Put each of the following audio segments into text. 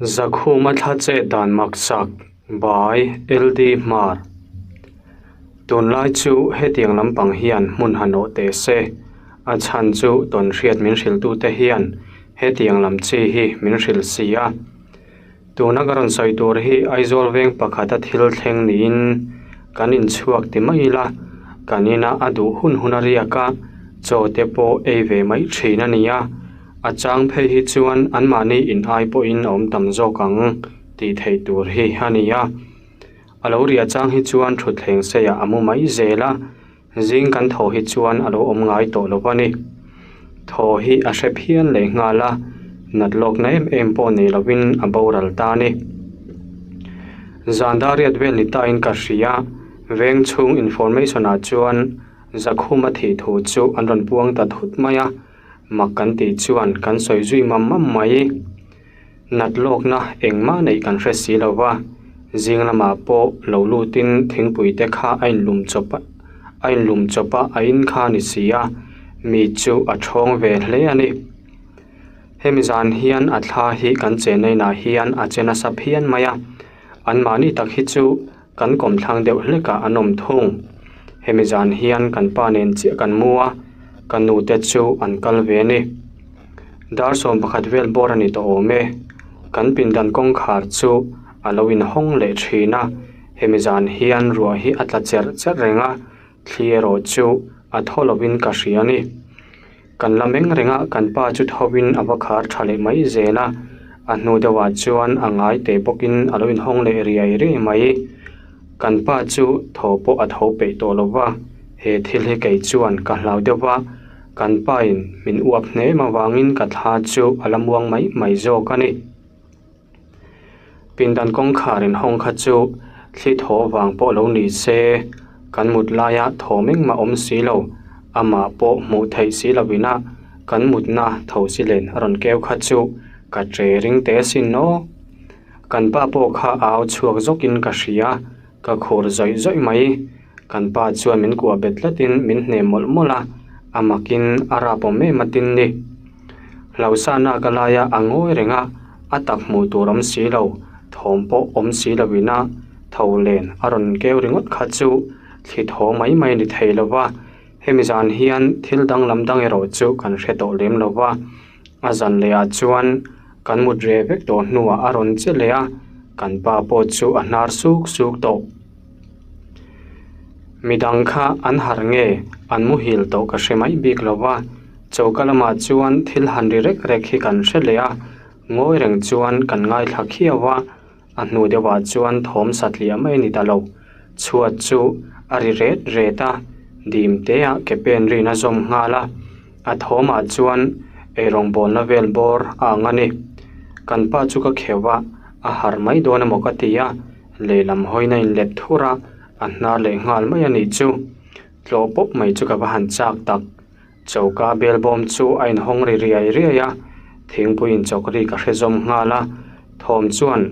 Zakhuma thla chet dan maksak by LD Hmar. Tunlai chu hetiang lampang hian hmun han awh teh se, a chhan chu tawnhriat min hrilhtute hian hetiang lam chi hi min hrilh si a. Tuna ka rawn sawi tur hi Aizawl veng pakhata thil thleng niin kan inchhuak ti mai ila, kan ina a duh hun hun a riak a, chaw te pawh ei ve mai thin a ni a. A chang phei hi chuan anmahni in ai pawhin a awm tam zawk ang tih theih tur hi a ni a. A lo riah chang hi chuan thutthleng seiah a mu mai zel a, zing kan thaw hi chuan a lo awm ngai tawh lo a ni. Thaw hi a hre phian leh nghal a, nat lawkna em em pawh nei lovin a boral ta a ni. Zan dar riat vel ni tain ka hria, veng chhung information ah chuan Zakhuma thih thu chu an rawn puang ta thut mai a. Mak kan tih chuan kan sawi zui mam mam mai. Nat lawkna engmah neih kan hre si lo va, zing lamah pawh lo lutin thingpui te kha a inlum chawp a inlum chawp a, a in kha a ni si a, mi chu a thawng ve hle a ni. Hemi zan hian a thla hi kan chenna inah hian a che nasa phian mai a, anmahni tak hi chu Kan kawmthlang deuh hlekah an awm thung. Hemi zan hian kan pa nen chiah kan mu a, ka nu te chu an kal ve a ni. Dar 11 vel bawr a ni tawh awm e. Kan pindan kawngkhar chu a lo inhawng leh thin a, hemi zan hian ruah hi a tla cherh cherh reng a, thli erawh chu a thaw lovin ka hria a ni. Kan la meng reng a, kan pa chu thovin a va khar tha leh mai zel a, a hnu deuhah chuan a ngai teh bawkin a lo inhawng leh riai riai mai. Kan pa chu tho pawh a tho peih tawh lo va, he thil hi kei chuan ka hlau deuh va, kan pain min uap hnem avangin ka thla chu a la muang mai mai zawk a ni. Pindan kawngkhar inhawng kha chu thli thaw vang pawh lo ni se, kan mut laia thaw mengmah awm si lo, amah pawh hmuh theih si lovina kan mutna tho si len a rawn keu kha chu ka che ring teh asin aw. Kan pa pawh kha a au chhuak zawkin ka hria, ka khur zawih zawih mai. Kan pa chuan min kuah bet tlatin min hne mawlh mawlh a, a makin a rap awm em atin ni. Hlauhsana ka laia a ngawi reng a, a tak hmuh tur awm si lo, thawm pawh awm si loin a tho len a rawn keu ringawt kha chu thli thaw mai mai a ni thei lo va, hemi zan hian thil danglam dang erawh chu kan hre tawh lem lo va, a zan leh ah chuan kan mut reh vek tawh hnuah a rawn che leh a, kan pa pawh chu a hnar suk suk tawh. Midang kha an harh nge an muhil tawh ka hre mai bik lo va, choka lamah chuan thil han ri rek rek hi kan hre leh a, ngawi reng chuan kan ngaithla khiau a, a hnu deuhah chuan thawm satliah mai a ni ta lo. Chhuat chu a ri ret ret a, dim teah ke pen rin a zawm nghal a, a thawmah chuan eirawngbawlna vel bawr a ang a ni. Kan pa chu ka kheuh a, a harh mai dawn emaw ka ti a. Lehlam hawina in let thur a, a hnar leh nghal mai a nih chu. Tlawh pawp mai chu ka va han chak tak. Choka bel bawm chu a inhawng ri riai riai a, thingpui in chawk ri ka hre zawm nghal a, thawm chuan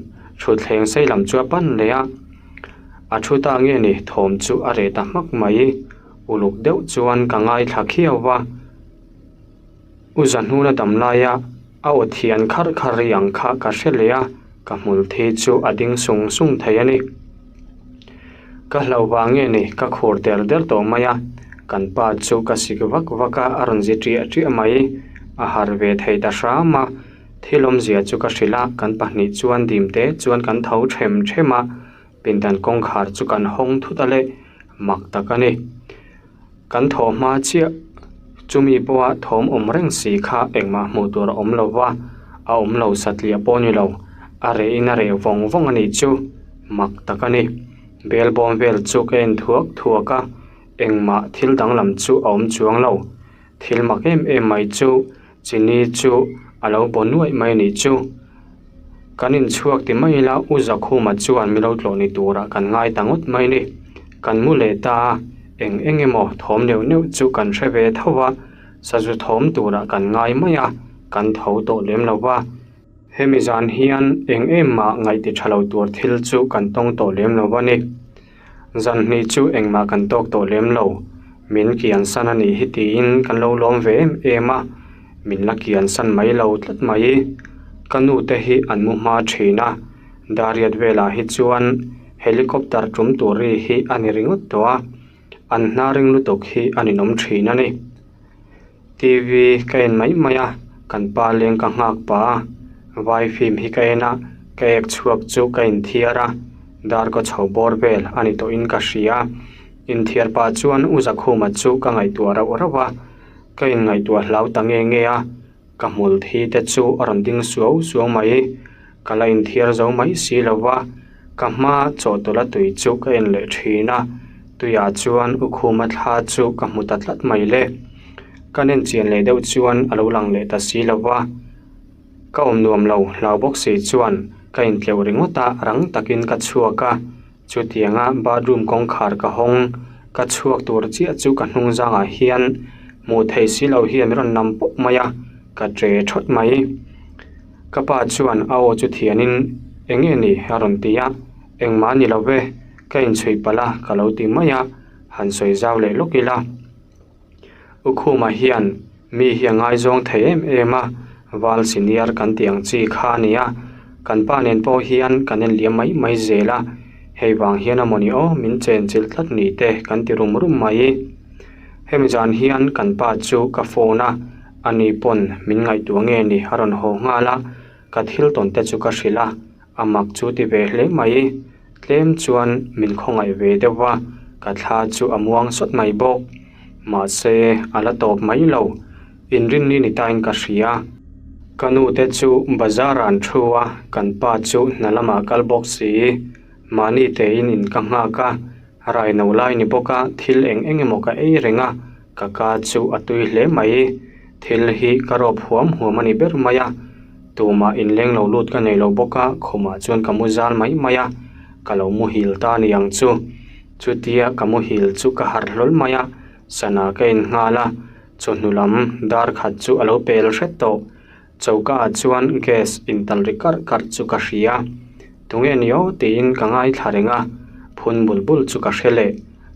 thutthleng sei lam chu a pan leh a. A thu ta nge ni thawm chu a reh ta hmak mai. Uluk deuh chuan ka ngaithla khiau va. U Zahnuna dam laia a aw thian kharh kharh ri ang kha ka hre leh a, ka hmul thi chu a ding sung sung thei a ni. Ka hlauh vang nge ni ka khur der der tawh mai a, kan pa chu ka sik vak vak a, a rawn zi ṭiah ṭiah mai. A harh ve thei ta hram a, thil awmzia chu ka hrilh a, kan pahnih chuan dim te chuan kan tho ṭhem ṭhem a, pindan kawngkhar chu kan hawng thut a le, mak tak a ni. Kan thaw hma chiah, chumi pawha thawm awm reng si kha engmah hmuh tur a awm lo va, a awm lo satliah pawh a ni lo, a reh in a reh vawng vawng a nih chu, mak tak a ni. Bel bawm vel chu ka en thuak thuak a, engmah thil danglam chu a awm chuang lo. Thil mak em em mai chu Chini chu a lo baw nuaih mai a nih chu. Kan inchhuak ti mai ila U Zakhuma chuan mi lo tlawh ni turah kan ngai ta ngawt mai ni. Kan mu leh ta a, eng eng emaw thawm neuh neuh chu kan hre ve tho va, sazu thawm turah kan ngai mai a, kan tho tawh lem lo va. Hemi zan hian eng em mah ngaih ti tha lo tur thil chu kan tawng tawh lem lo va ni. Zan hnih chu engmah kan tawk tawh lem lo, min kian san a nih hi tiin kan lo lawm ve em em a, min la kian san mai lo tlat mai. Ka nu te hi an mu hma thin a, Dariat velah hi chuan helicopter tum tur ri hi a ni ringawt tawh a, an hna ring lutuk hi a ninawm thin a ni. TV ka en mai mai a, kan pa leng ka nghak pah a, vai film hi ka en a, ka ek chhuak chu ka inthiar a, dar kaw chho bawr vel a ni tawhin ka hria. Inthiar pah chuan U Zakhuma chu ka ngaihtuah rauh rauh a, ka inngaihtuah hlau ta nge nge a. Ka hmul thi te chu a rawn ding suau suau mai. Ka la inthiar zo mai si lo va, ka hma chawhtawlh a tui chu ka en leh thin a, tuiah chuan U Khuma thla chu ka hmu ta tlat mai le. Ka nen chian leh deuh chuan a lo lang leh ta si lo va, ka awm nuam lo hlau bawk si chuan ka intleuh ringawt a, rang takin ka chhuak a. Chutianga bathroom kawngkhar ka hawng, ka chhuak tur chiah chu ka hnung zangah hian hmuh theih si lo hian min rawn nam pawp mai a, ka che thawt mai. Ka pa chuan a aw chu thianin eng nge ni a rawn ti a, engmah a ni lo ve, ka inchhui palh a ka lo ti mai a, han sawi zau leh lawk ila. U Khuma hian mi hi a ngaizawng thei em em a, val senior kan tih ang chi kha a ni a, kan pa nen pawh hian kan en liam mai mai zel a, hei vang hian a mawni aw min chenchilh tlat ni te kan ti rum rum mai. Hemi zan hian kan pa chu ka phone a, ani pawn min ngaihtuah nge ni a rawn haw nghal a, ka thil tawn te chu ka hrilh a, A mak chu ti ve hle mai. Tlem chuan min khawngaih ve deuh va, ka thla chu a muang sawt mai bawk. Mahse, a la tawp mai lo. Inrinni ni tain ka hria. Ka nu te chu bazar ah an thu a, kan pa chu hna lamah kal bawk si. Mahni tein in ka nghak a, rai no lai ni bawk a, thil eng eng emaw ka ei reng a, ka ka chu a tui hle mai. Thil hi ka rawp huam huam a ni ber mai a, tumah inleng lo lut ka nei lo bawk a, khumah chuan ka mu zal mai mai a, ka lo muhil ta a ni ang chu. Chutia ka muhil chu ka harh hlawl mai a, sana ka en nghal a, chawhnu lam dar khat chu a lo pel hret tawh. Choka ah chuan gas intal ri karh karh chu ka hria, tunge ni aw tiin ka ngaithla reng a, phun bul bul chu ka hre leh,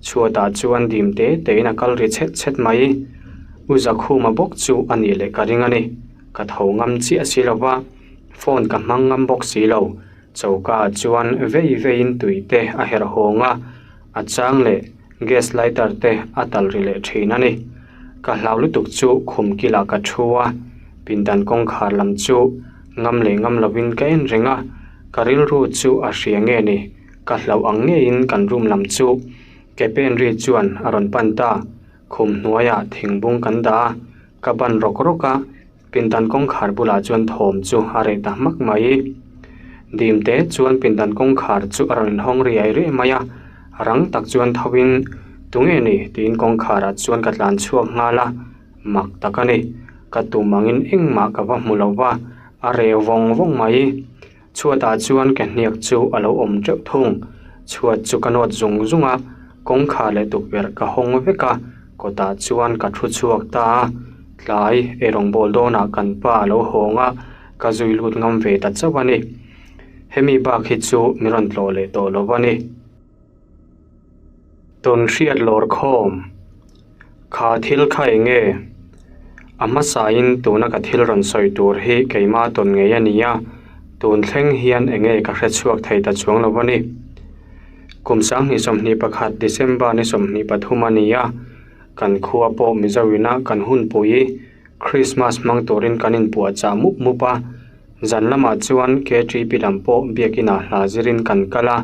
chhuatah chuan dim te tein a kal ri chhet chhet mai. U Zakhuma bawk chu a nih leh ka ring a ni, ka tho ngam chiah si lo va, phone ka hmang ngam bawk si lo, choka ah chuan vei veiin tui te a herh hawng a, a chang leh gas lighter te a tal ri leh thin a ni. Ka hlau lutuk chu khum kilah ka thu a, pindan kawngkhar lam chu ngam leh ngam lovin ka en reng a, ka rilru chu a hria nge ni, ka hlauh ang ngeiin kan room lam chu ke pen ri chuan a rawn pan ta, khum hnuaiah thingbung kan dah a, ka ban rawk rawk a. Pindan kawngkhar bulah chuan thawm chu a reh ta hmak mai. Dim te chuan pindan kawngkhar chu a rawn inhawng riai riai mai a, rang tak chuan tho in Tunge ni? tiin kawngkhar ah chuan ka tlan chhuak nghal a, mak tak a ni. Ka tum angin engmah ka va hmu lo va, a reh vawng vawng mai. Chhuatah chuan ke hniak chu a lo awm teuh thung. Chhuat chu ka nawt zung zung a, kawngkhar leh tukverh ka hawng vek a, kawtah chuan ka thu chhuak ta a. Tlai eirawngbawl dawnah kan pa a lo hawng a, ka zui lut ngam ve ta chauh a ni. Hemi bak hi chu min rawn tlawh leh tawh lo a ni. Tawn hriat lawr khawm. Kha thil kha eng nge? A hmasain tuna ka thil rawn sawi tur hi keimah tawn ngei a ni a, tun thleng hian eng nge ka hre chhuak thei ta chuang lo a ni. Kum 2021 December ni 23 a ni a, kan khua pawh Mizo ina kan hunpui Christmas hmang turin kan inpuahchah mup mup a, zan lamah chuan KTP lam pawh biakinah hla zirin kan kal a,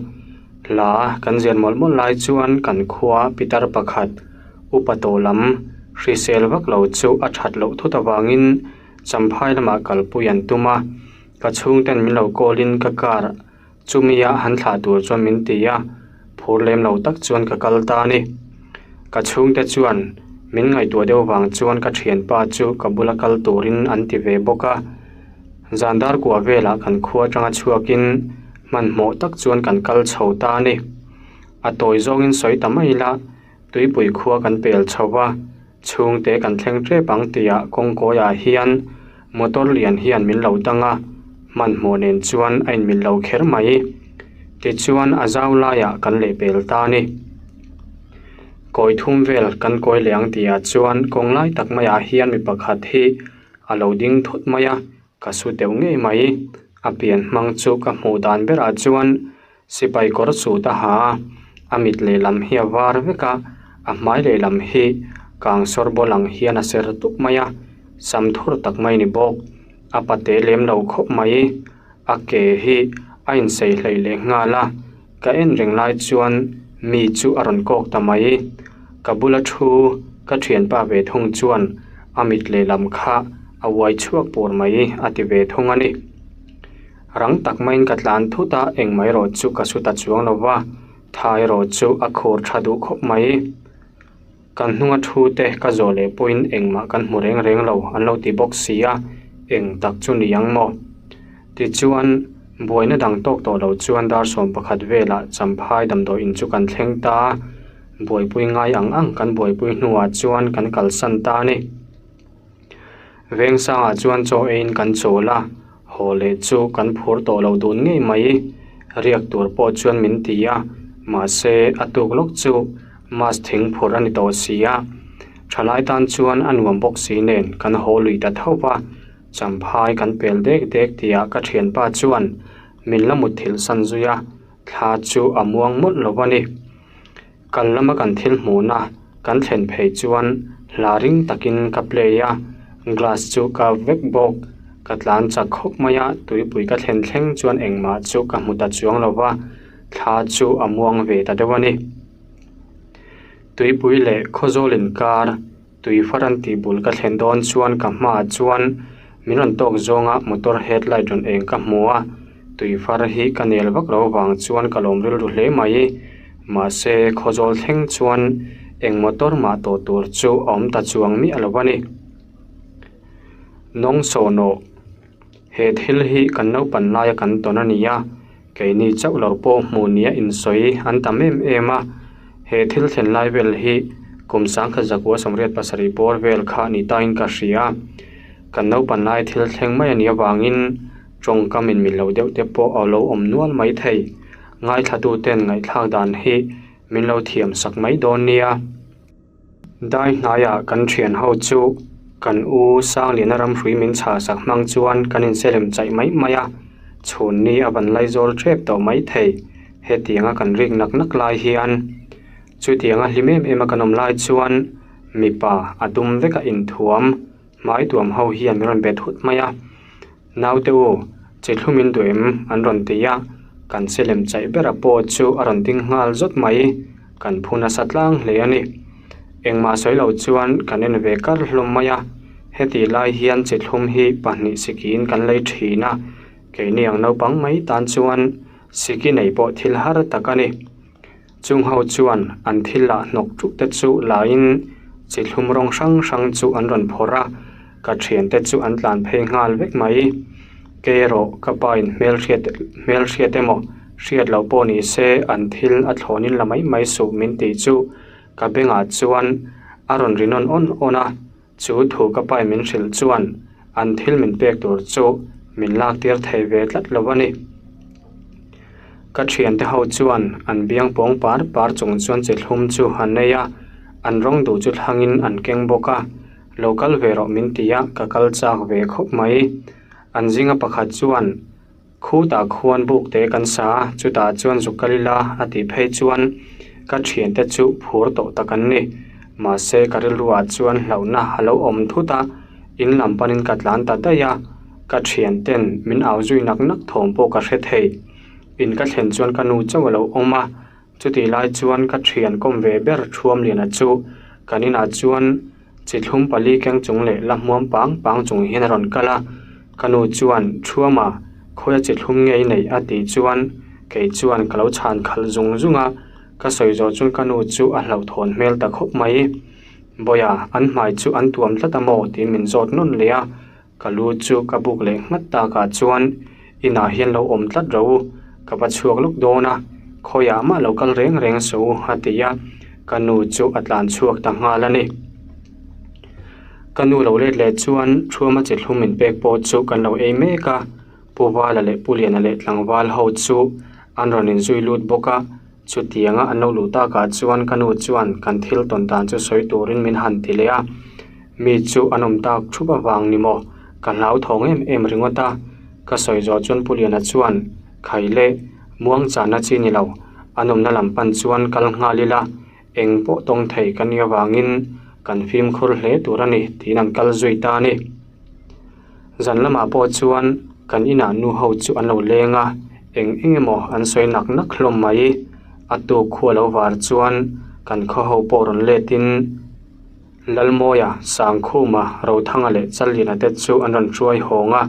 hla kan zir mawlh mawlh lai chuan kan khua pitar pakhat upa tawh lam hrisel vak lo chu a that loh thut avangin Champhai lamah kalpui an tum a, ka chhungten min lo call in ka car Chumia han thlah tur chuan min ti a, phur lem lo tak chuan ka kal ta a ni. Ka chhungte chuan min ngaihtuah deuh vang chuan ka thianpa chu ka bula kal turin an ti ve bawk a. Zan dar kua velah kan khua atanga chhuakin hmanhmawh tak chuan kan kal chho ta a ni. A tawi zawngin sawi ta mai ila, tuipui khua kan pel chho va, Chhungte kan thleng tep ang tihah kawngkawiah hian motor lian hian min lo dang a, hmanhmawh nen chuan a inmil lo kher mai. Tichuan a zau laiah kan lehpel ta a ni. Kawi thum vel kan kawi leh ang tihah chuan kawng lai tak maiah hian mi pakhat hi a lo ding thut mai a. Ka su deuh ngei mai. A pian hmang chu ka hmuh dan berah chuan sipai kawr suit a ha a, a mit lehlam hi a var vek a, a hmai lehlam hi kang sawr bawl ang hian a ser tuk mai a, sam thur tak mai a ni bawk. A pate lem lo khawp mai. A ke hi a insei hleih leh nghal a, ka en reng lai chuan mi chu a rawn kawk ta mai. Ka bula thu ka thianpa ve thung chuan a mit lehlam kha a uai chhuak pur mai a ti ve thung a ni. Rang tak maiin ka tlan thut a, engmah erawh chu ka su ta chuang lo va, tha erawh chu a khur tha duh khawp mai. Kan hnunga thu te ka zawh leh pawhin engmah kan hmu reng reng lo an lo ti bawk si a, eng tak chu ni ang maw? Tichuan, buaina dang tawk tawh lo chuan dar 11 velah Champhai damdawi in chu kan thleng ta a, buaipui ngai ang ang kan buaipui hnuah chuan kan kalsan ta a ni. Vengsangah chuan chaw eiin kan chawl a, haw leh chu kan phur tawh lo dun ngei mai. Riak tur pawh chuan min ti a, mahse a tuk lawk chu mask thing phur a ni tawh si a. Thalai tan chuan a nuam bawk si nen kan haw lui ta tho va, champhai kan pel dek dek tihah ka thianpa chuan min la mutthilh san zui a, thla chu a muang mawlh lo a ni. Kal lama kan thil hmuhna kan thlen phei chuan hla ring takin ka play a, glass chu ka vek bawk. Ka tlan chak khawp mai a, tuipui ka thlen thleng chuan engmah chu ka hmu ta chuang lo va, thla chu a muang ve ta deuh a ni. Tuipui leh Khawzawl inkar Tui far an tih bul ka thlen dawn chuan ka hmaah chuan min rawn tawk zawnga motor headlight rawn eng ka hmu a, tui far hi ka nel vak lo vang chuan ka lawm rilru hle mai. Mahse Khawzawl thleng chuan eng motor mah tawh tur chu a awm ta chuang miah lo a ni. Nawng sawhnawh. He thil hi kan naupan laia kan tawn a ni a, keini chauh lo pawh hmuh nia insawi an tam em em a. He thil thlen lai vel hi kum 1987 bawr vel kha ni tain ka hria. Kan naupan lai thil thleng mai a nih avangin tawngkam in mil lo deuh te pawh a lo awm nual mai thei. Ngaithlatuten ngaihthlak dan hi min lo thiam sak mai dawn nia. Dai hnaiah kan thian ho chu kan u Sangliana ramhrui min chhah sak hmang chuan kan inselem chaih mai mai a, chhun ni a van laizawl tep tawh mai thei. Hetianga kan rik nak nak lai hian chutianga hlim em em a kan awm lai chuan mipa a dum vek a inthuam hmai tuam ho hian min rawn be thut mai a, Naute u, chi thlum in duh em? an rawn ti a, kan silem chaih bera pawh chu a rawn ding nghal zawt mai, kan phu nasa tlang hle a ni. Engmah sawi lo chuan kan en ve kar hlawm mai a, heti lai hian chi thlum hi pahnih sikiin kan lei thin a, keini ang naupang mai tan chuan siki nei pawh thil har tak a ni. Chung ho chuan an thil lah hnawk ṭuh te chu laiin chi thlum rawng hrang hrang chu an rawn phawrh a, ka thiante chu an tlan phei nghal vek mai. Kei erawh ka pa in hmelhriat hmelhriat emaw hriat loh pawh ni se an thil a thlawnin la mai mai suh min tih chu ka bengah chuan a rawn ri nawn awn awn a, chu thu ka pa in min hrilh chuan an thil min pek tur chu min lak tir thei ve tlat lo a ni. Ka thiante ho chuan an biang pawng par par chung chuan chi thlum chu an nei a, an rawng duh chu thlangin an keng bawk a, lo kal ve rawh min ti a, ka kal chak ve khawp mai. An zinga pakhat chuan Khutah khuan buk te kan sa a, chutah chuan zuk kal ila a tih phei chuan ka thiante chu phur tawh tak an ni. Mahse ka rilruah chuan hlauhna a lo awm thut a, in lam panin ka tlan ta daih a, ka thianten min au zui nak nak thawm pawh ka hre thei. In ka thlen chuan ka nu chauh a lo awm a, chutih lai chuan ka thian kawm ve ber Thuamliana chu kan inah chuan Chi thlum pali keng chung leh la hmuam pang pang chung hian a rawn kal a, ka nu chuan Thuama khawia chi thlum nge i neih a tih chuan kei chuan ka lo chhan khalh zung zung a, ka sawi zawh chuan ka nu chu a hlauhthawn hmel ta khawp mai. Bawiha, an hmai chu an tuam tlat a maw tiin min zawt nawn leh a, Ka lu chu ka buk leh nghat takah chuan inah hian lo awm tlat ro u, ka va chhuak lawk dawn a, khawiah mah lo kal reng reng suh u a ti a, ka nu chu a tlan chhuak ta nghal a ni. Ka nu lo let leh chuan Thuama chi thlum min pek pawh chu kan lo ei mek a, Pu Vala leh Pu Liana leh tlangval ho chu an rawn inzui lut bawk a, chutianga an lo luh takah chuan ka nu chuan kan thil tawn dan chu sawi turin min han ti leh a. Mi chu an awm tak thup avang ni maw? Ka hlauthawng em em ringawt a, ka sawi zawh chuan Pu Liana chuan, Khai le, muang chahna chi ni lo, an awmna lam pan chuan kal nghal ila, eng pawh tawng thei ka nih avangin kan fimkhur hle tur a ni tiin an kal zui ta a ni. Zan lamah pawh chuan kan inah nu ho chu an lo leng a, eng eng emaw an sawi nak nak hlawm mai. A tuk khua lo var chuan kan khaw ho pawh rawn let in Lalmawia, Sangkhuma, Rothanga leh Challiana te chu an rawn hruai hawng a,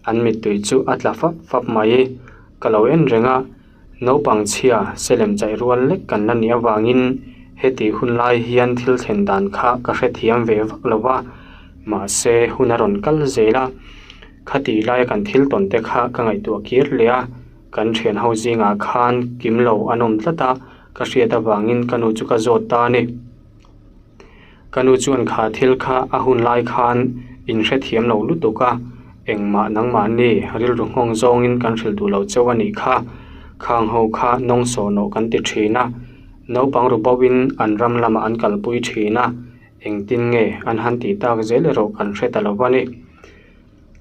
an mittui chu a tla fap fap mai. Ka lo en reng a, naupang chhia selem chaih rual lek kan la nih avangin heti hun lai hian thil thlen dan kha ka hrethiam ve vak lo va, mahse hun a rawn kal zel a, khati laia kan thil tawn te kha ka ngaihtuah kir leh a, kan thian ho zingah khan kim lo an awm tlat a, ka hriat avangin ka nu chu ka zawt ta a ni. Ka nu chuan kha thil kha a hun lai khan in hrethiam lo lutuk a, engmah nangmahni rilru nghawng zawngin kan hrilh duh lo cheu a nih kha. Khang ho kha nawng sawhnawh kan ti thin a, naupang ru boin an ram lamah an kalpui thin a, engtin nge an han tih tak zel erawh kan hre ta lo va ni.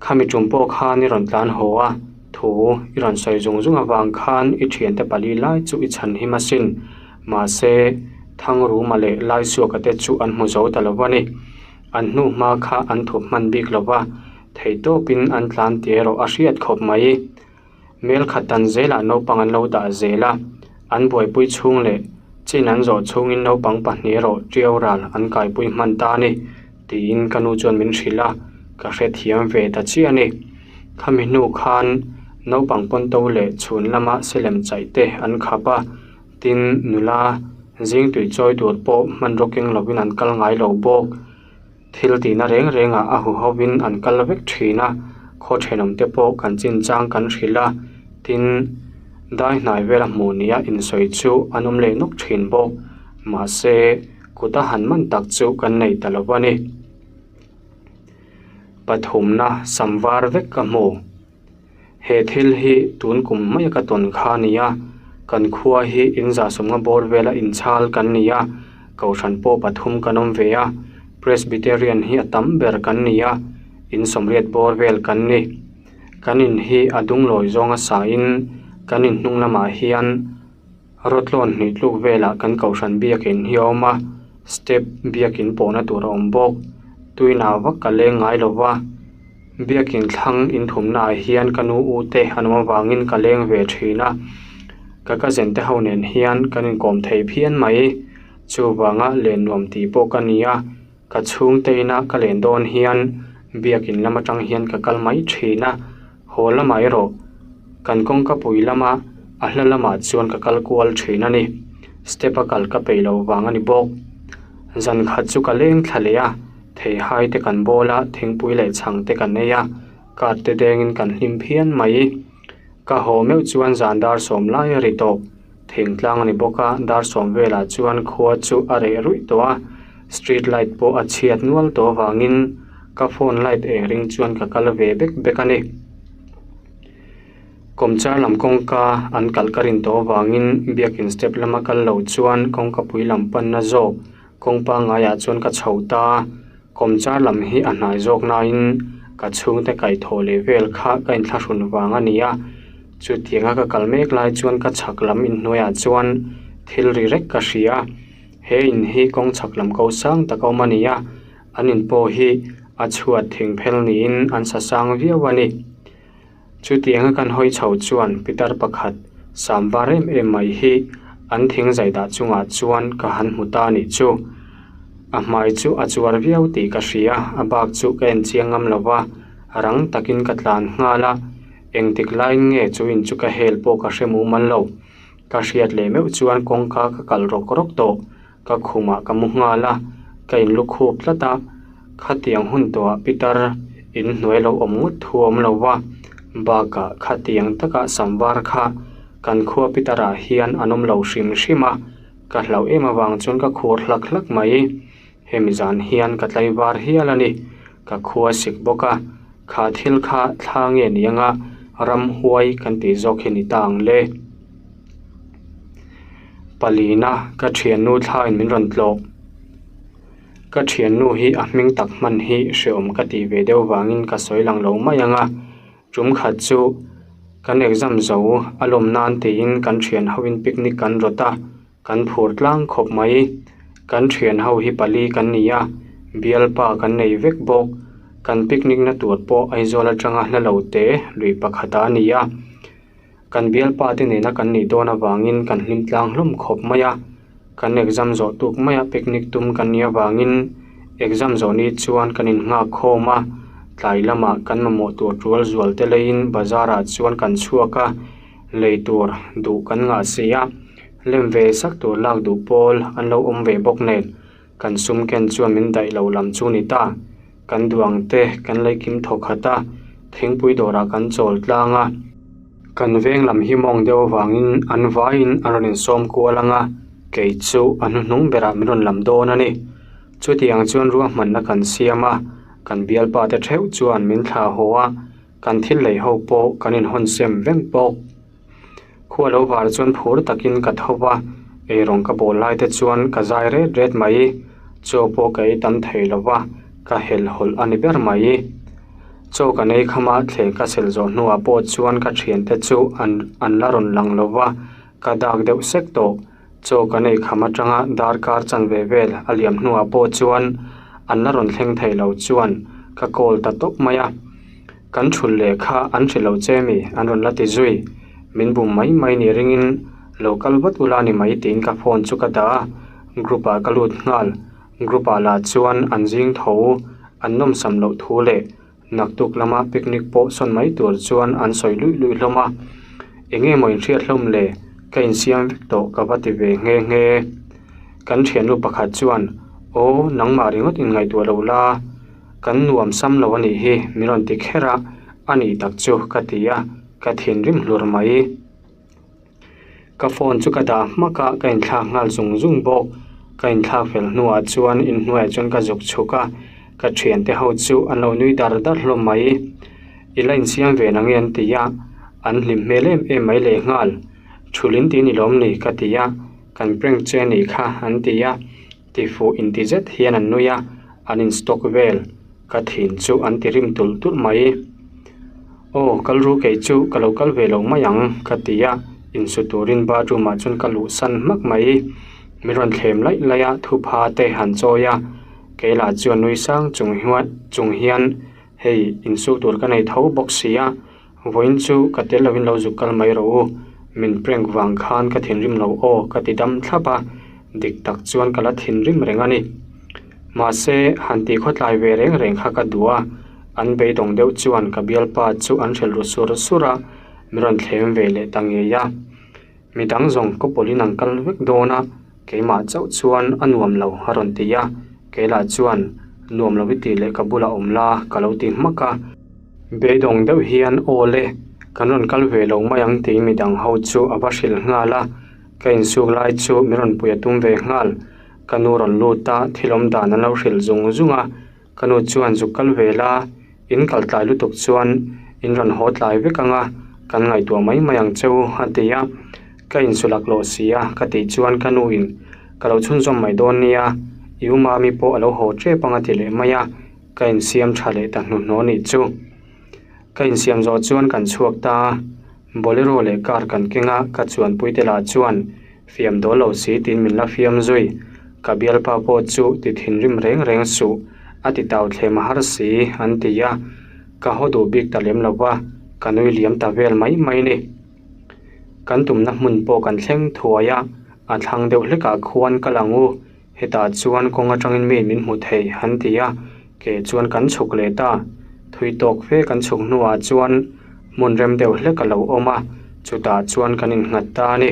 Khami tum pawh khan i rawn tlan haw a, thu i rawn sawi zung zung avang khan i thiante pali lai chu i chhan him asin. Mahse, Thangruma leh Laisuaka te chu an hmu zo ta lo va ni. An hnu hma kha an thup hman bik lo va, theihtawpin an tlan tih erawh a hriat khawp mai. Mel khat dan zelah naupang an lo dah zel a, an buaipui chhung leh chin an zawh chhungin naupang pahnih erawh ṭiau ral an kaipui hman ta a ni, tiin ka nu chuan min hrilh a, ka hrethiam ve ta chiah a ni. Khami hnu khan naupang pawnto leh chhun lama selem chaih te an khap a, tin nula zing tui chawi tur pawh hmanraw keng lovin an kal ngai lo bawk. Thil tihna reng rengah a huhovin an kal vek thin a, khaw thenawm te pawh kan chinchang kan hrilh a, tin, dai hnai vela hmuh nia insawi chu an awm leh nawk thin bawk. Mahse, kut a han man tak chu kan nei ta lo a ni. Pathumna sam var vek ka hmu. He thil hi tun kum mai ka tawn kha a ni a, kan khua hi in zahsawmna bawr vela inchhal kan ni a, kohhran pawh pathum kan awm ve a, Presbyterian hi a tam ber kan ni a, in sawmriat bawr vel kan ni. Kan in hi a dunglawi zawnga sain kan in hnung lamah hian rawtlawn hnih tluk velah kan kohhran biakin hi a awm a, step biakin pawhna tur a awm bawk. Tuina vak ka leng ngai lo va. Biakin thlang inthumnaah hian ka nu u te an awm avangin ka leng ve thin a, ka cousin te ho nen hian kan inkawm thei phian mai. Chuvanga len nuam tih pawh ka ni a, ka chhungte ina ka len dawn hian biakin lam atang hian ka kal mai thin a, haw lamah erawh kan kawngka pui lama a hla lamah chuan ka kal kual thin a ni. Step a kal ka peih loh vang a ni bawk. Zan khat chu ka leng thla leh a. Theihai te kan bawl a, thingpui leh chhang te kan ei a, card te dengin kan hlim phian mai. Ka haw meuh chuan zan dar sawm lai a ri tawh. Thingtlang a ni bawk a, dar sawm velah chuan khua chu a reh ruih tawh a, street light pawh a chhiat nual tawh avangin ka phone light eng ring chuan ka kal ve bek bek a ni. Kawmchar lam kawngka an kalh ka rin tawh avangin biakin step lama kal lo chuan kawngkapui lam panna zawk Kawng pangaiah chuan ka chho ta a, kawmchar lam hi a hnai zawk nain ka chhungte kaihthawh leh vel kha ka inthlahrun vang a ni a. Chutianga ka kal mek lai chuan ka chhak lam inhnuaiah chuan thil ri rek ka hria a, he in hi kawng chhak lam ko sang tak a awm a ni a, an in pawh hi a chhuat thing phel niin an sa sang viau a ni. Chutianga kan hawi chho chuan pitar pakhat sam var em em mai hi an thing zai dah chungah chuan ka han hmu ta anih chu. A hmai chu a chuar viau tih ka hria, a bak chu ka en chiang ngam lo va, rang takin ka tlan nghal a, engtik laiin nge chu in chu ka hel pawh ka hre mumal lo. Ka hriat leh meuh chuan kawngka ka kalh rawk rawk tawh, ka khumah ka mu nghal a, ka inlukhup tlat a, khatiang hun tawhah pitar in hnuai lo awm ngawt thu a awm lo va, bakah khatiang taka sam var kha kan khua pitarah hian an awm lo hrim hrim a, ka hlauh em avang chuan ka khur hlak hlak mai. Hemi zan hian ka tlaivar hial a ni, ka khua sik bawk a, kha thil kha thla nge ni anga ramhuai kan tih zawk hi ni ta ang le. Palina ka thiannu thlain min rawn tlawh. Ka thiannu hi a hming tak hman hi hreawm ka tih ve deuh vangin ka sawi lang lo mai ang a, tum khat chu kan exam zo a lawm nan tiin kan thian ho in picnic kan rawt a, kan phur tlang khawp mai. Kan thian ho hi pali kan ni a, bialpa kan nei vek bawk. Kan picnic na tur pawh Aizawl atanga hla lo te lui pakhat ah a ni a. Kan bialpa te nena kan nih dawn avangin kan hlim tlang hlawm khawp mai a, kan exam zawh tuk maia picnic tum kan nih avangin exam zawh ni chuan kan innghak khawm a, tlai lamah kan mamawh tur tual zual te leiin bazar ah chuan kan chhuak a, lei tur duh kan ngah si a, lem ve sak tur lak duh pawl an lo awm ve bawk nen kan sum ken chuan min daih lo lam chu ni ta, kan duh ang te kan lei kim thaw khat a, thingpui dawrah kan chawl tlang a. Kan veng lam hi mawng deuh avangin an vaiin an rawn insawm kual ang a, kei chu a hnuhnung berah min rawn lam dawn a ni. Chutiang chuan ruahmanna kan siam a, kan bialpa te theuh chuan min thlah haw a, kan thil lei ho pawh kan inhawn sem vek bawk. Khua lo var chuan phur takin ka tho va, eirawng ka bawl lai te chuan ka zai ret ret mai. Chaw pawh ka ei tam thei lo va, ka helhhawlh a ni ber mai. Chaw kan ei kham a, thleng ka sel zawh hnuah pawh chuan ka thiante chu an an la rawn lang lo va, ka dak deuh sek tawh. Chaw kan ei kham atanga darkar chanve vel a liam hnuah pawh chuan an la rawn thleng thei lo chuan ka call ta tawp mai a. Kan thul leh kha an hre lo che mi an rawn la ti zui. Min bum mai mai nih ringin lo kal vat ula ni mai tiin ka phone chu ka dah a, group ah ka lut nghal. Group ah lah chuan an zing tho an nawmsam loh thu leh naktuk lama picnic pawh sawn mai tur chuan an sawi luih luih hlawm a. Eng nge maw inhriat hlawm le? Ka insiam vek tawh ka va ti ve nghe nghe. Kan thiannu pakhat chuan, Aw, nangmah ringawt inngaihtuah lo la, kan nuam sam lo a nih hi min rawn ti kher a, a nih tak chu ka ti a, ka thinrim hlur mai. Ka phone chu ka dah hmak a, ka inthlak nghal zung zung bawk. Ka inthlak fel hnuah chuan inhnuaiah chuan ka zuk chhuk a, ka thiante ho chu an lo nui dar dar hlawm mai. I la insiam ve nange an ti a, an hlim hmel em em mai lehnghal. Thulin ti ni lawm ni ka ti a, kan prank che anih kha an ti a, tifuh inti zet hian an nui a, an in stock vel. Ka thin chu an ti rim tulh tulh mai. Aw kal ru kei chu ka lo kal ve lo mai ang ka ti a, insu turin bathroom ah chuan ka luh san hmak mai. Min rawn thlem laih laih a, thupha te han chawi a, kei lah chuan nui sang chung hian chung hian hei insu tur ka nei tho bawk si a, vawiin chu ka tel lovin lo zuk kal mai rawh u, min prank vang khan ka thinrim lo aw ka ti dam thlap a, dik tak chuan ka la thinrim reng a ni. Mahse, han tih khawtlai ve reng reng kha ka duh a, an beidawng deuh chuan ka bialpa chu an hrilh ru sur sur a, min rawn thlem ve leh ta ngei a. Midang zawng ka pawlhin an kal vek dawn a, keimah chauh chuan a nuam lo a rawn ti a, keilah chuan nuam lo i tih leh ka bulah awm la ka lo ti hmak a. Beidawng deuh hian aw le, kan rawn kal ve lo mai ang tiin midang ho chu a va hrilh nghal a, ka insuk lai chu min rawn pui a tum ve nghal. Ka nu rawn lut a, thil awm dan an lo hrilh zung zung a. Ka nu chuan zuk kal ve la, in kal tlai lutuk chuan in rawn haw tlai vek ang a, kan ngaihtuah mai mai ang che u a ti a. Ka insulak lawh si a, ka tih chuan ka nu in ka lo chhunzawm mai dawn nia, i u mami pawh a lo haw tep ang a ti leh mai a, ka insiam tha leh ta hnuhnawh nih chu. Ka insiam zawh chuan kan chhuak ta a, Bolero leh car kan keng a, ka chuanpuite lah chuan Fiam dawl lo si tiin min la fiam zui. Ka bialpa pawh chu ti thinrim reng reng suh, a ti tau thlem a har si, an ti a. Ka haw duh bik ta lem lo va, ka nui liam ta vel mai mai ni. Kan tumna hmun pawh kan thleng thuai a, a thlang deuh hlekah khuan ka lang u, hetah chuan kawng atangin mi min hmu thei, an ti a, ke chuan kan chhuk leh ta. Thui tawk fe kan chhuk hnuah chuan hmun rem deuh hlek a lo awm a, chutah chuan kan innghat ta a ni.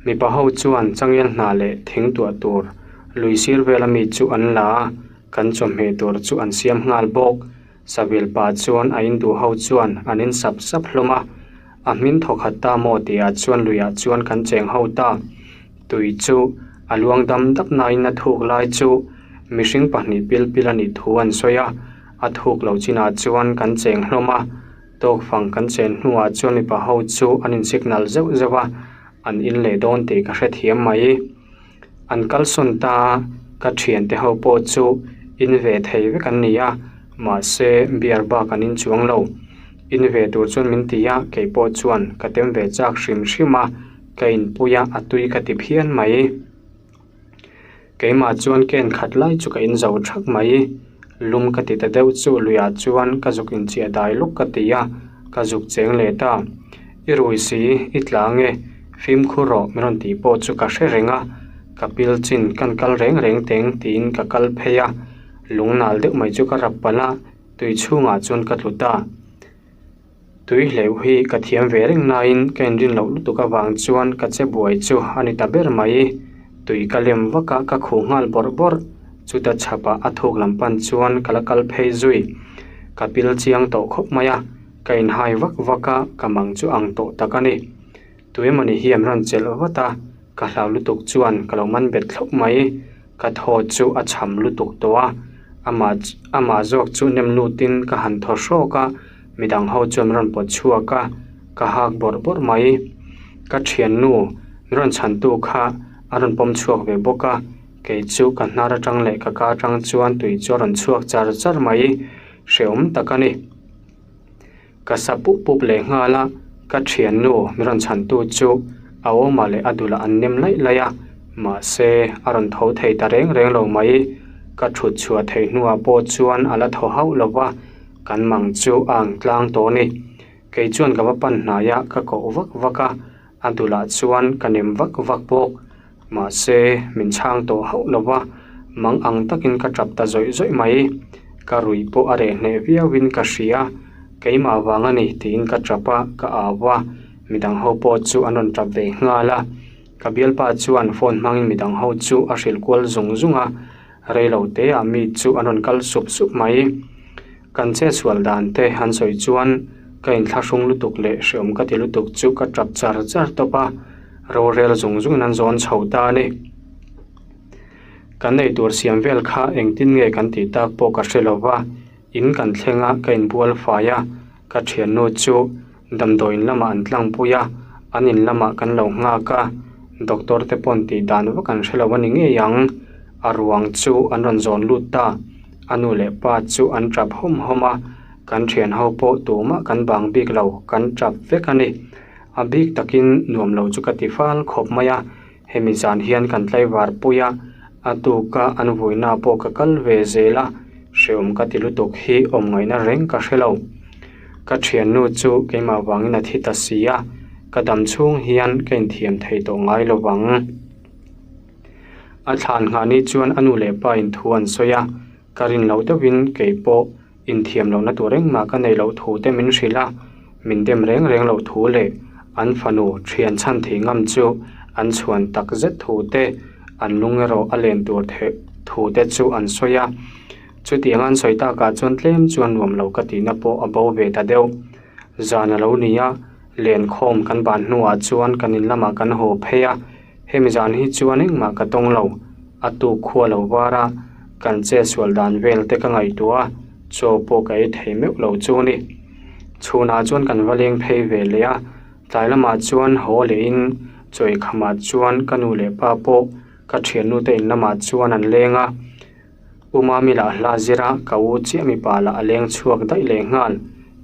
Mipa ho chuan changel hna leh thing tuah tur lui sir vel ami chu an la a, kan chawhmeh tur chu an siam nghal bawk. Savil pa chuan a induh ho chuan an in sap sap hlawm a, a hmin thaw khat ta maw tihah chuan luiah chuan kan cheng ho ta. Tui chu a luang dam dap nain a thuk lai chu mihring pahnih pil pil a nih thu an sawi a, a thuk lo chinah chuan kan cheng hlawm a. Tawk fang kan chen hnuah chuan mipa ho chu an in signal zeuh zeuh a, an in leh dawn tih ka hrethiam mai. An kalsawn ta a, Ka thiante ho pawh chu in ve thei vek an ni a, mahse beer bak an in chuang lo. In ve tur chuan min ti a, kei pawh chuan ka tem ve chak hrim hrim a, ka inpui a, a tui ka ti phian mai. Keimah chuan ken khat lai chu ka in zo thak mai. Lum ka ti ta deuh chu luiah chuan ka zuk inchiah dai lawk ka ti a, ka zuk cheng leh ta. I rui si, i tla nge, fimkhur rawh min rawn tih pawh chu ka hre reng a, ka pil chin kan kal reng reng teng tiin ka kal phei a, lung nal deuh mai chu ka rap palh a, tui chhungah chuan ka tlu ta. Tui hleuh hi ka thiam ve reng naiin ka inrin loh lutuk avang chuan ka che buai chu a ni ta ber mai. Tui ka lem vak a, ka khuh nghal bawrh bawrh. Chuta chhapah a thuk lam pan chuan ka la kal phei zui. Ka pil chiang tawh khawp mai a, ka inhai vak vak a, ka mang chu ang tawh tak a ni. Tuemawni hian rawn chelh vat a, ka hlau lutuk chuan ka lo man bet thlawp mai. Ka thaw chu a cham lutuk tawh a, amah amah zawk chu nem lutin ka han thaw hrawk a, midang ho chuan rawn pawt chhuak a, ka hak bawrh bawrh mai. Ka thiannu min rawn chhantu kha a rawn pawm chhuak ve bawk a, kei chu ka hnar atang leh ka ka atang chuan tui chu a rawn chhuak char char mai, hrehawm tak a ni. Ka sa pup pup leh nghal a, ka thiannu min rawn chhantu chu a awmah leh a dulah an nem laih laih a, mahse a rawn tho thei ta reng reng lo mai. Ka thut chhuah theih hnuah pawh chuan a la thaw hauh lo va, kan mang chu a ang tlang tawh a ni. Kei chuan ka va pan hnai a, ka koh vak vak a, a dulah chuan ka nem vak vak bawk. Mahse min chhang tawh hauh lo va, mang ang takin ka tap ta zawih zawih mai. Ka ruih pawh a reh hneh viauin ka hria, keimah vang a ni tiin ka tap a, ka au a, midang ho pawh chu an rawn tap ve nghal a. Ka bialpa chuan phone hmangin midang ho chu a hrilh kual zung zung a, reilo teah mi chu an rawn kal sup sup mai. Kan chetsual dan te an sawi chuan ka inthlahrung lutuk leh hreawm ka ti lutuk chu ka tap char char tawp a, rorel zung zungin an zawn chho ta a ni. Kan eitur siam vel kha engtin nge kan tih tak pawh ka hre lo va, in kan thleng a ka inbual fai a, ka thiannu chu damdawiin lamah an tlangpui a, an in lamah kan lo nghak a, doctor te pawn tih dan vak an hre lo a ni ngei ang, a ruang chu an rawn zawn lut ta, a nu leh pa chu an tap hawm hawm a, kan thian ho pawh tumah kan bang bik lo, kan tap vek a ni. A bik takin nuam lo chu ka ti fal khawp mai a, hemi zan hian kan tlaivar pui a, a tuka an vuina pawh ka kal ve zel a, hreawm ka ti lutuk hi awm ngaihna reng ka hre lo. Ka thiannu chu keimah vangin a thi ta si a, ka dam chhung hian ka inthiam thei tawh ngai lo vang. A thlan nghah ni chuan a nu leh pa in thu an sawi a, ka rin loh deuhin kei pawh inthiam lohna tur engmah ka neih loh thu te min hrilh a, min dem reng reng loh thu leh an fanu thian chhan thei ngam chu an chhuan tak zet thu te, an lung erawh a len tur theh thu te chu an sawi a. Chutiang an sawi takah chuan tlem chuan nuam lo ka tihna pawh a bo ve ta deuh. Zan a lo ni a, lenkhawm kan ban hnuah chuan kan in lamah kan haw phei a, Hemi zan hi chuan engmah ka tawng lo, a tuk khua lo var a, kan chetsual dan vel te ka ngaihtuah a, chaw pawh ka ei thei meuh lo chu a ni. Chhunah chuan kan va leng phei ve leh a, tlai lamah chuan haw lehin chawi khamah chuan ka nu leh pa pawh ka thiannu te in lamah chuan an leng a, U Mami lah hla zir a, ka u chiah mipa lah a leng chhuak daih leh nghal,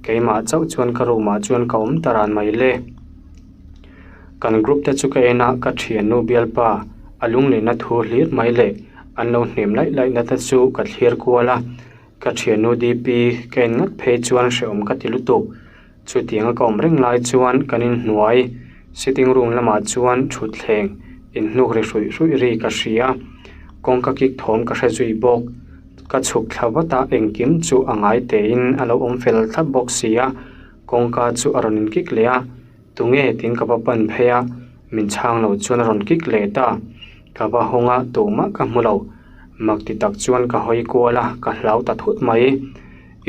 keimah chauh chuan ka room ah chuan ka awm ta ran mai le. Kan group te chu ka en a, ka thiannu bialpa a lunglehna thu hlir mai leh an lo hnem laih laih na te chu ka thlir kual a, ka thiannu DP ka en ngat phei chuan hrehawm ka ti lutuk. Chutianga ka awm reng lai chuan kan inhnuai sitting room lamah chuan thutthleng inhnuk ri hruih hruih ri ka hria, kawngka kik thawm ka hre zui bawk. Ka chhuk thla vat a, engkim chu a ngai tein a lo awm fel thlap bawk si a, kawngka chu a rawn inkik leh a, tunge tiin ka va pan phei a, min chhang lo chuan a rawn kik leh ta. Ka va hawng a, tumah ka hmu lo. Mak ti tak chuan ka hawi kual a, ka hlau ta thut mai.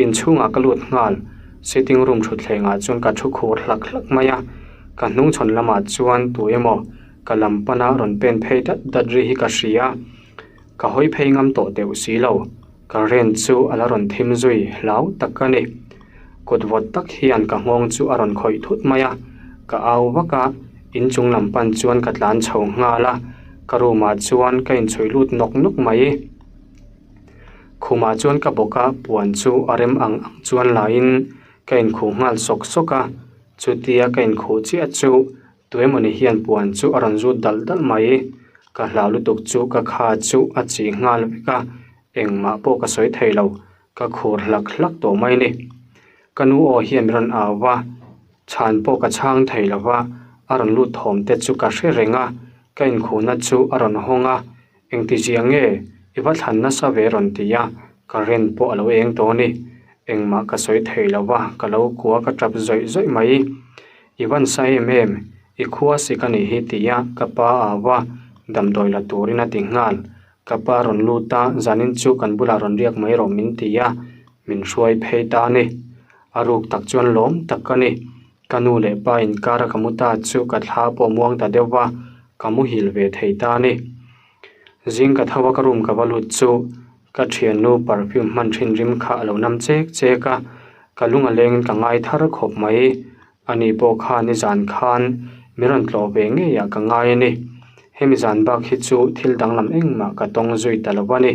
Inchhungah ka lut nghal, sitting room thutthlengah chuan ka thu khur hlak hlak mai a, ka hnungchhawn lamah chuan tu emaw ka lam pana rawn pen phei dat dat ri hi ka hria, ka hawi phei ngam tawh deuh si lo, ka ren chu a la rawn thim zui hlau tak a ni. Kut vawt tak hian ka nghawng chu a rawn khawih thut mai a, ka au vak a, inchung lam pan chuan ka tlan chho nghal a. Ka room ah chuan ka inchhuih lut nawk nawk mai. Khumah chuan ka bawk a, puan chu a rem ang ang chuan laiin ka inkhuh nghal sawk sawk a. Chutia ka inkhuh chiah chu tuemawni hian puan chu a rawn zut dalh dalh mai. Ka hlau lutuk chu ka kha chu a chih nghal vek a, engmah pawh ka sawi thei lo. Ka khur hlak hlak tawh mai ni. Ka nu aw hian min rawn au va, chhan pawh ka chhang thei lo va, a rawn lut thawm te chu ka hre reng a, ka inkhuhna chu a rawn hawng a, engti zia nge i va thlan nasa ve rawn ti a, current pawh a lo eng tawh a ni. Engmah ka sawi thei lo va, ka lo kua ka tap zawih zawih mai. I van sa em em, i khua sik a nih hi ti a, ka pa a au va, damdawi la turin a ti nghal. Ka pa rawn lut a, zanin chu kan bulah rawn riak mai rawh min ti a, min hruai phei ta a ni. A ruk tak chuan lawm tak ka ni. Ka nu leh pa inkar a ka mu ta chu ka thla pawh muang ta deuh va, ka muhil ve thei ta a ni. Zing ka tho a ka room ka va lut chu ka thiannu perfume hman thin rim kha a lo nam chek chek a, ka lung a lengin ka ngai thar khawp mai. Ani pawh kha nizan khan min rawn tlawh ve ngeiah ka ngai a ni. Hemi zan bak hi chu thil danglam engmah ka tawng zui ta lo a ni.